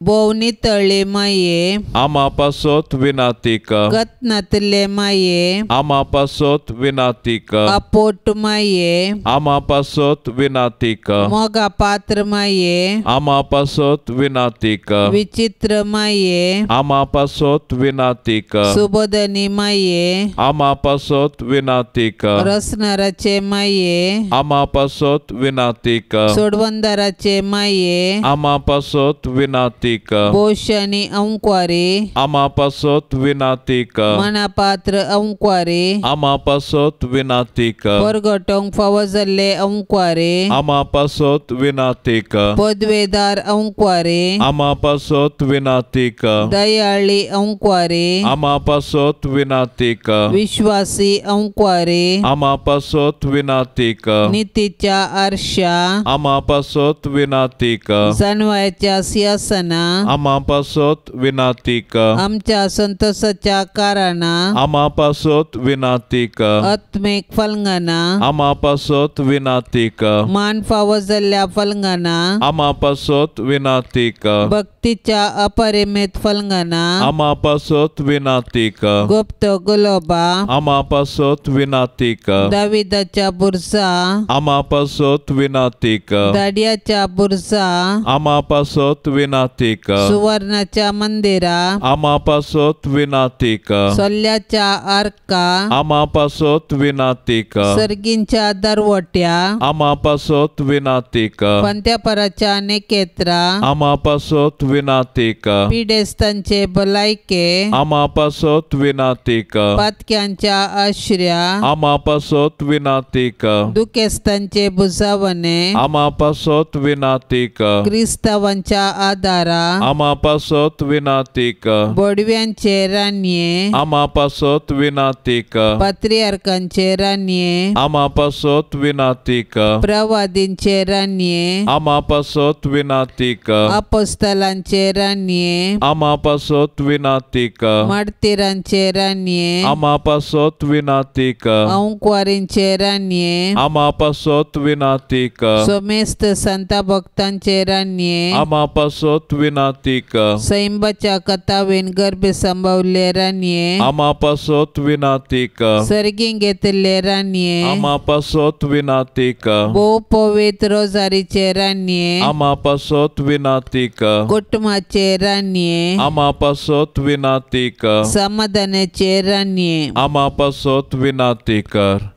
भोव नितळ्ळे माये आमा पासत विनंती कर, गतनातले माये आमा पासत विनंती कर, अपोट माये आमा पासत विनंती कर, मोगा पात्र माये आमा पासत विनंती कर, विचित्र माये आमा पासत विनंती कर, सुबोधनी माये आमा पासत विनंती कर, रसनाराचे माये आमा पासत विनंती कर, सोडवंदाराचे माये आमा पासत विनंती कर, बोशनी अंकवारी आमा पासत विनंती कर, मनापात्र अंकवारी आमा पासत विनंती कर, परगटोंक फावो जाल्ले अंकवारी आमा पासत विनंती कर, पदवेदार अंकवारी आमा पासत विनंती कर, दयाळी अंकवारी आमा पासत विनंती कर, विश्वासी अंकवारी आमा पासत विनंती कर, नितीच्या आरशा आमा पासत विनंती कर, जानवायच्या सिंहासना आमा पासत विनंती कर, आमच्या संतोषाच्या कारणां आमा पासत विनंती कर, आत्मीक फलंगाना आमा पासत विनंती कर, मान फावो जाल्ल्या फलंगाना आमा पासत विनंती कर, भक्तीच्या अपरिमित फलंगाना आमा पासत विनंती कर, गुप्त गुलोबा आमा पासत विनंती कर, दाविदाच्या बुरसा आमा पासत विनंती कर, दाडियाच्या बुरसा आमा पासत विनंती विनाती कर। सुवर्णाच्या मंदिरा आमा पासत विनाती कर। सोल्याच्या आर्का आमा पासत विनाती कर। सर्गींच्या दरवट्या आमा पासत विनाती कर। पंत्यापराच्या नेकेत्रा आमा पासत विनाती कर। पिडेस्तांचे भलायके आमा पासत विनाती कर। पातक्यांच्या आश्र्या आमा पासत विनाती कर। दुखेस्तांचे बुजावणे आमा पासत विनाती कर। क्रिस्तावांच्या आदारा आमा पासत विनाती कर। बोडव्यांचे रानये आमा पासत विनाती कर। पात्रियार्कांचे रानये आमा पासत विनाती कर। प्रवादींचे रानये आमा पासत विनाती कर। अपोस्तलांचे रानये आमा पासत विनाती कर। मार्तीरांचे रानये आमा पासत विनाती कर। अंकुवारींचे रानये आमा पासत विनाती कर। सोमेस्त संता भक्तांचे रानये आमा पासत विनाती कर। सैंबाच्या कथावेन गर्भ संभवले रानये आमा पासत विनाती कर। सर्गीं घेतिल्ले रानये आमा पासत विनाती कर। भोव पवित्र रोजारीचे रानये आमा पासत विनाती कर। कुटुंबाचे रानये आमा पासत विनाती कर। समाधानाचे रानये आमा पासत विनाती कर।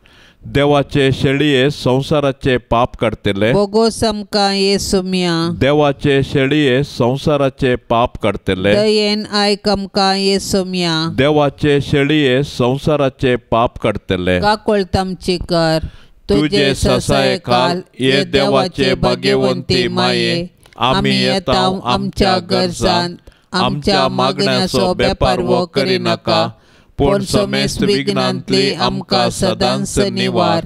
देवाचे शेळये संवसाराचे पाप काडटले बोगोस आमकां येसुम्या। देवाचे शेळये संवसाराचे पाप काडटले दयेन आयक आमकां येसुम्या। देवाचे शेळये संवसाराचे पाप काडटले काकूळत आमची कर। तुजे ससायखाल हे देवाचे भाग्यवंती माये आमी येता आमच्या गरजांत आमच्या मागण्याचो बेपारवो करिनाका पूण समेस्त विघ्नांतली आमकां सदांच निवार।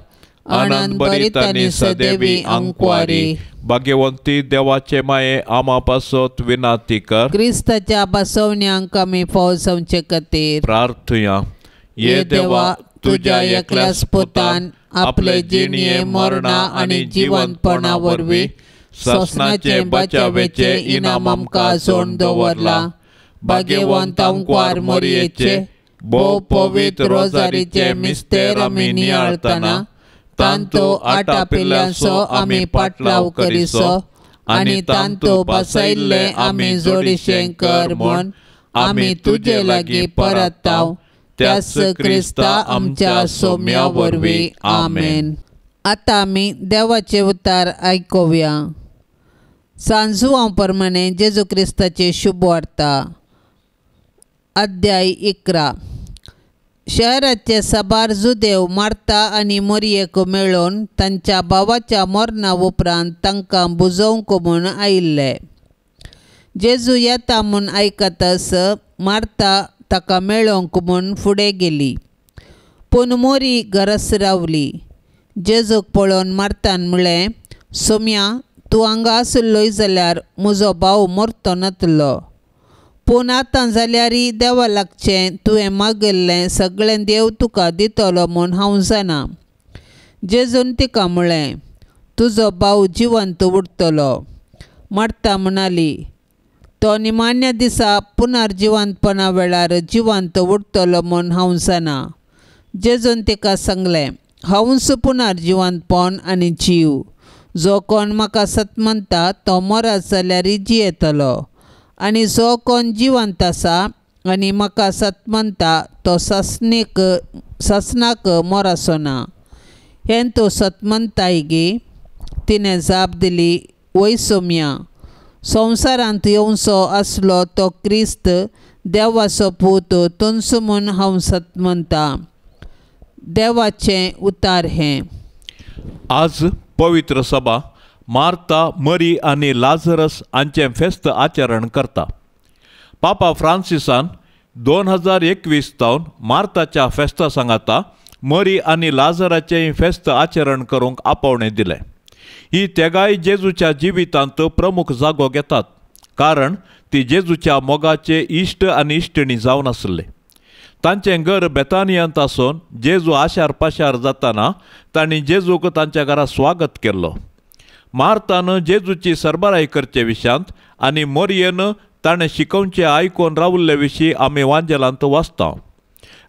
आनंद भरीत आनी सदैवी आंकवारी भाग्यवंती देवाचे माये आमा पासत विनाती कर। क्रिस्ताच्या बसवण्यांक आमी फाव जावचे खातीर प्रार्थुया। ये देवा तुज्या एकल्याच पुतान आपले जिणये मरणा आनी जिवंतपणा वरवीं ससनाचे बचावेचे इनाम आमकां जोडून दवरला। भाग्यवंत आंकवार मोरयेचे भोव पवित्र रोजारीचे मिस्तेर आमी नियाळतना तांतो आटापिल्ल्यांचो आमी पाटलाव करिसो आनी तांतो बसयल्ले आमी जोडीशें कर म्हूण आमी तुजे लागीं परताव त्याच क्रिस्ता आमच्या सोम्या वरवीं आमेन। आतां आमी देवाचे उतार आयकुया। सांजुआं प्रमाणे जेजू क्रिस्ताची शुभ वार्ता अध्याय 11। शहराचे साबार जुदेव मार्ता आनी मोरयेक मेळोवन तांच्या भावाच्या मरणा उपरांत तांकां बुजोवंक म्हूण आयिल्ले। जेजू येता म्हूण आयकतच मार्ता ताका मेळोवंक म्हूण फुडें गेली, पूण मोरी घराच रावली। जेजूक पळोवन मार्तान म्हळें, सोम्या तूं हांगा आशिल्लोय जाल्यार म्हजो भाव मरतो नातलो, पूण आतां जाल्यारय देवा लागचें तुवें मागिल्लें सगळें देव तुका दितलो म्हूण हांव जाणा। जेजून तिका म्हळें, तुजो भाव जिवंत उरतलो। मार्ता म्हणाली, तो निमाण्या दिसा पुनर्जिवंतपणा वेळार जिवंत उरतलो म्हूण हांव जाणा। जेजून तिका सांगलें, हांवूच पुनर्जिवंतपण आनी जीव, जो कोण म्हाका सत म्हणटा तो मरत जाल्यारय जियेतलो, आनी जो कोण जिवंत आसा आनी म्हाका सत म्हणटा तो सासणाक मरचो ना। हें तूं सत म्हणटाय गे? तिणें जाप दिली, वय सोम्या, संवसारांत येवचो आसलो तो क्रिस्त देवाचो पूत तुंच म्हूण हांव सत म्हणटा। देवाचें उतार हें। आज पवित्र सभा मार्ता, मरी आनी लाजरस हांचें फेस्त आचरण करता। पापा फ्रांसिसान 2021 तावन मार्ताच्या फेस्ता सांगाता मरी आनी लाजराचें फेस्त आचरण करूंक आपोवणें दिलें। ही तेगाय जेजूच्या जिवितांत प्रमुख जागो घेतात, कारण ती जेजूच्या मोगाचे इश्ट आनी इश्टिणी जावन आसले। तांचें घर बेतानियांत आसून जेजू आशार पाशार जाताना तांणी जेजूक तांच्या घरा स्वागत केल्लो। मार्तान जेजूची सरबराय करचे विशयांत आनी मोरयेन ताणें शिकोवचें आयकून रावल्ले विशीं आमी वांजेलांत वाचता।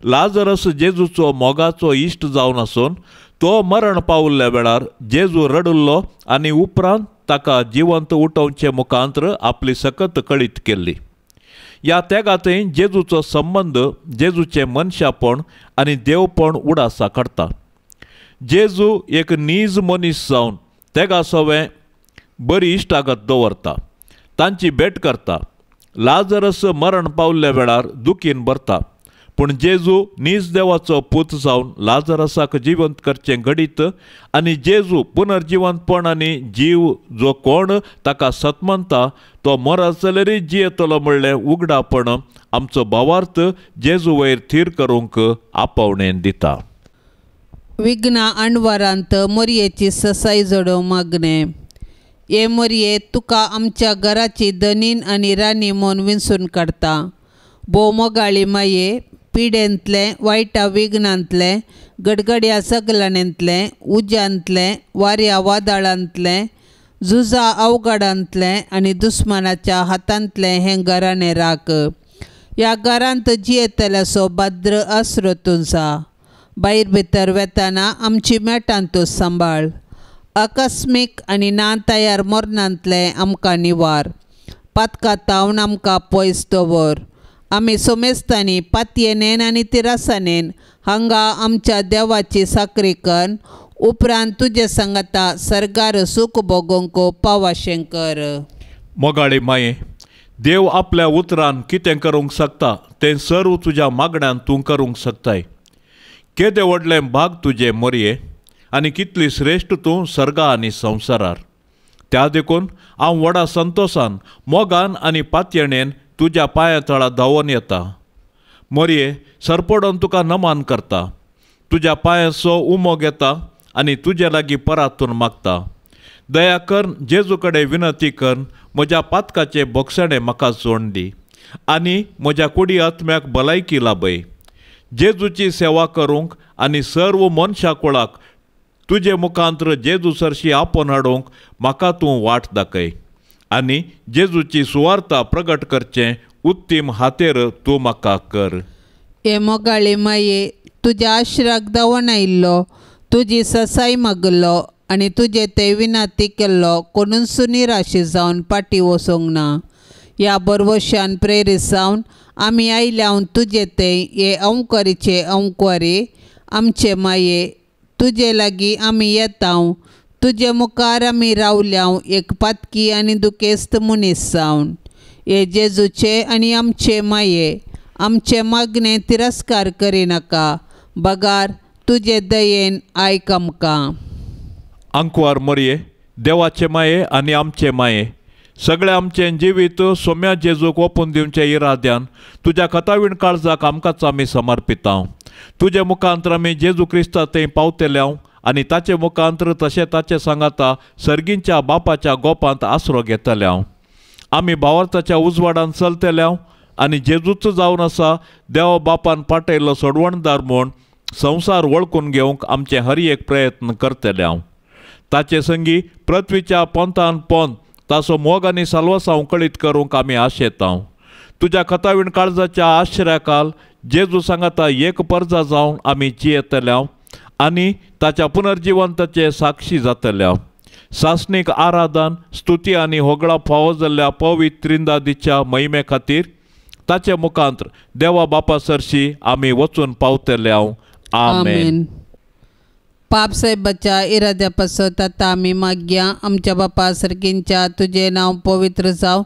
लाजरस जेजूचो मोगाचो इश्ट जावन आसून तो मरण पावल्ल्या वेळार जेजू रडिल्लो आनी उपरांत ताका जिवंत उठोवचे मुखांत्र आपली सकत कळीत केल्ली. ह्या त्यागांतय जेजूचो संबंद जेजूचें मनशापण आनी देवपण उडासा काडटा. जेजू एक नीज मनीस जावन तेगा सवें बरी इश्टागत दवरता, तांची भेट करता. लाजरस मरण पावल्ल्या वेळार दुखीन भरता, पूण जेजू नीज देवाचो पूत जावन लाजरसाक जिवंत करचें घडीत आनी जेजू पुनर्जिवंतपण आनी जीव जो कोण ताका सतमनता तो मरत जाल्यारय जियेतलो म्हणलें उगडापण आमचो भावार्थ जेजू वयर थीर करूंक आपोवणें दिता. विघ्ना अणवारांत मोरयेची ससाय जोडोवंक मागणें. हे मोरये, तुका आमच्या घराची धनीन आनी राणी म्हूण विंचून काडटा. भोव मोगाळी माये, पिडेंतलें, वायटा विघ्नांतलें, गडगड्या सगलाणेंतलें, उज्यांतलें, वाऱ्या वादळांतलें, झुजा अवघडांतलें आनी दुस्मानाच्या हातांतलें हें घराणें राख. ह्या घरांत जियेतल्याचो भद्र आसरो तुजा. भायर भितर वेताना आमची मेटां तूं सांबाळ. आकस्मीक आनी ना तयार मरणांतलें आमकां निवार. पातकां तावन आमकां पयस दवर. आमी सोमेस्तांनी पातयेनेन आनी तिरासानेन हांगा आमच्या देवाची साकरी कर उपरांत तुजे सांगाता सर्गार सूख भोगोवंक पावाशें कर. मोगाळी माये, देव आपल्या उतरान कितें करूंक शकता तें सर्व तुज्या मागण्यान तूं करूंक शकताय. केदें व्हडलें भाग तुजें मोरये आनी कितली श्रेश्ठ तूं सर्गा आनी संवसारार. त्या देखून हांव व्हडा संतोशान, मोगान आनी पातयेणेन तुज्या पांया तळा धांवून येता. मोरये, सरपडोन तुका नमान करता, तुज्या पांयाचो उमो घेता आनी तुजे लागीं परातून मागता. दया कर, जेजू कडेन विनंती कर, म्हज्या पातकाचें भोगसणें म्हाका जोड दी आनी म्हज्या कुडी आत्म्याक भलायकी लाभय. जेजूची सेवा करूंक आनी सर्व मनशा कुळाक तुजे मुखांत्र जेजू सरशी आपोवन हाडूंक म्हाका तूं वाट दाखय आनी जेजूची सुवार्ता प्रगट करचें उत्तीम हातेर तूं म्हाका कर. हे मोगाळे माये, तुज्या आश्राक धांवून आयिल्लो, तुजी ससाय मागलो आनी तुजे ते विनंती केल्लो कोणूच निराशी जावन फाटीं वचूंक ना. ह्या बरवशान प्रेरीत जावन आमी आयल्या तुजे ते हे अंकरीचे अंकवारी आमचे माये, तुजे लागीं आमी येता, तुजे मुखार आमी रावल्या एक पातकी आनी दुखेस्त मनीस जावन. हे जेजूचे आनी आमचे माये, आमचे मागणें तिरस्कार करिनाका, बगार तुजे दयेन आयक आमकां. आंकवार मोरये, देवाचे माये आनी आमचे माये, सगळें आमचें जिवीत सोम्या जेजूक ओपून दिवचे इराद्यान तुज्या कथावीण काळजाक आमकांच आमी समर्पितांव. तुजे मुखांत्र आमी जेजू क्रिस्ता थंय पावतले आनी ताचे मुखांत्र तशें ताचे सांगाता सर्गींच्या बापाच्या गोपांत आसरो घेतले. आमी भावार्थाच्या उजवाडान चलतले आनी जेजूच जावन आसा देवा बापान पाटयल्लो सोडवणदार म्हूण संवसार वळखून घेवंक आमचे हर एक प्रयत्न करतले. ताचे संगी पृथ्वीच्या पोंतान पोंत ताचो मोग आनी साल्वासांव कळीत करूंक आमी आशेतांव. तुज्या कथावीण काळजाच्या आश्रयाकाल जेजू सांगाता एक परजा जावन आमी जियेतले आनी ताच्या पुनर्जिवंताचे साक्षी जातले. सासणीक आराधन, स्तुती आनी होगळा फावो जाल्ल्या पवित्र त्रिंदादीच्या महिमे खातीर ताचे मुखांत्र देवा बापा सरशी आमी वचून पावतले. आमेन. पाप साहेबाच्या इराद्या पासत आतां आमी मागया. आमच्या बापा सर्गींच्या तुजें नांव पवित्र जावं,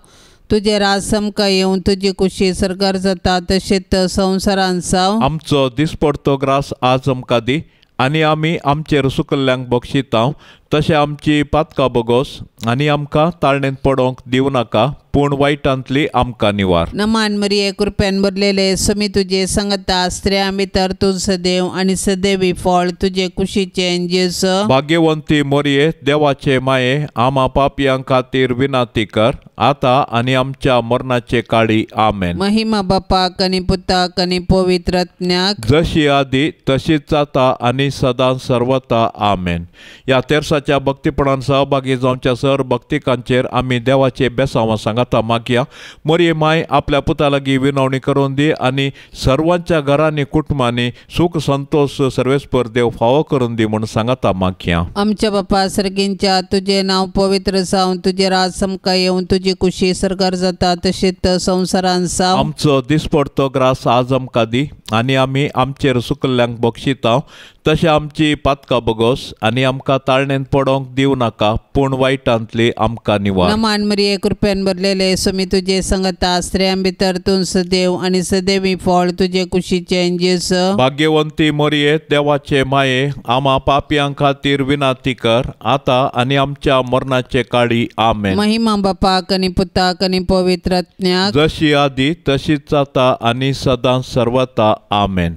तुजें राज आमकां येवं, तुजी कुशी सर्गार जाता तशेंच संवसारांत जावं. आमचो दिसपडतो ग्रास आज आमकां दी आनी आमी आमचेर सुकल्ल्यांक बक्षितांव तशें आमची पातकां बोगोस आनी आमकां ताळणेंत पडोवंक दिवं नाका, पूण वायटांतली आमकां निवार. नमान मरिये, कृपेन भरलेले, समी तुजे संगता, स्त्रियां भितर तूं सदैव आनी सदैवी फळ तुजे कुशीचें जेजू. भाग्यवंती मोरये, देवाचे माये, आमा पापयां खातीर विनंती कर आतां आनी आमच्या मरणाचे काळी. आमेन. महिमा बापाक आनी पुताक आनी पवित्र आत्म्याक, जशी आदी तशीच जाता आनी सदां सर्वता. आमेन. ह्या तेरसाच्या कुर्साच्या भक्तीपणान सहभागी जावच्या सर भक्तिकांचेर आमी देवाचे बेसांवां सांगाता मागया. मोरये माय आपल्या पुता लागीं विनवणी करून दी आनी सर्वांच्या घरांनी कुटुंबांनी सुख संतोष सर्वेस्पर देव फावो करून दी म्हूण सांगाता मागया. आमच्या बापा सर्गींच्या तुजें नांव पवित्र जावन तुजें राज समका येवन तुजी कुशी सरकार जाता तशीच संवसारान जावं. आमचो दिसपडतो ग्रास आज आमकां दी आनी आमी आमचेर सुकल्ल्यांक बक्षिता तशें आमची पातकां बगोस आनी आमकां ताळणेन पडोंक दिवं नाका पूण वायटांतली आमकां निवार. नमान मरिये कृपेन भरलेले स्वामी तुजे संगता स्त्रियां भितर तूं सदैव आनी सदैवी फळ तुजे कुशीचें जेजू. भाग्यवंती मरिये देवाचे माये आमा पापयां खातीर विनंती कर आतां आनी आमच्या मरणाचे काळी. आमेन. महिमा बापाक आनी पुताक आनी पवित्र आत्म्याक जशी आदी तशीच आतां आनी सदां सर्वता. आमेन.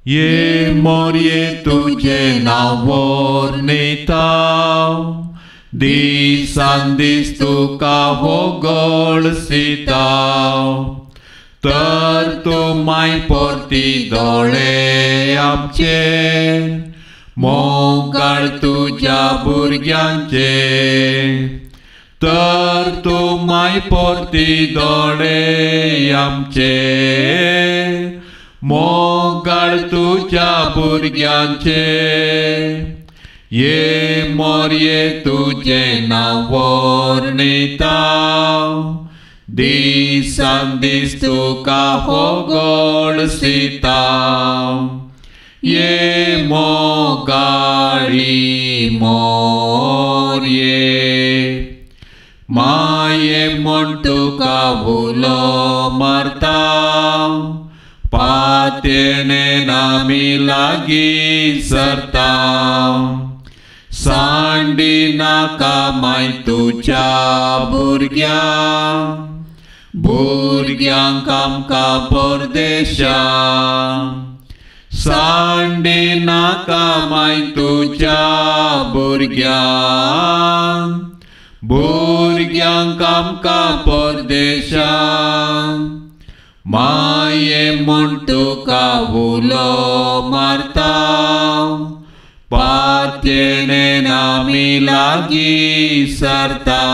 ये मोरये तुझे नांव वर्णिता दिसान दीस तुका होगळसिता तर तूं माय परती दोळे आमचे मोगाळ तुज्या भुरग्यांचे तर तूं माय परती दोळे आमचे मोगाळ तुज्या भुरग्यांचे. ये मोरये तुजें नांव वर्णिता दिसान दीस तुका होगळसिता ये मोगाळी मोरये माये म्हूण तुका उलो मारता पातेणे आमी लागीं सरता सांडी नाका माय तुज्या भुरग्यांक भुरग्यांक आमकां परदेशा सांडी नाका माय तुज्या भुरग्यांक भुरग्यांक आमकां परदेशा माये म्हूण तुका उलो मारता पातेणे आमी लागीं सरता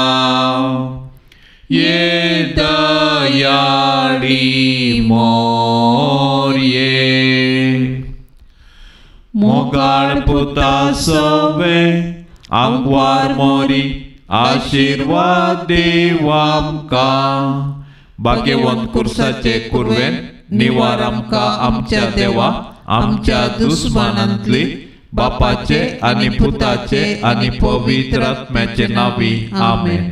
ये दयाळी मोरये. मोगाळ पुता सवे आंकवार मोरी आशिर्वाद देव आमकां भाग्यवंत कुर्साचे कुरवेन निवार आमकां आमच्या देवा आमच्या दुस्मानांतली बापाचे आनी पुताचे आनी पवित्र आत्म्याचे नांवी. आमेन.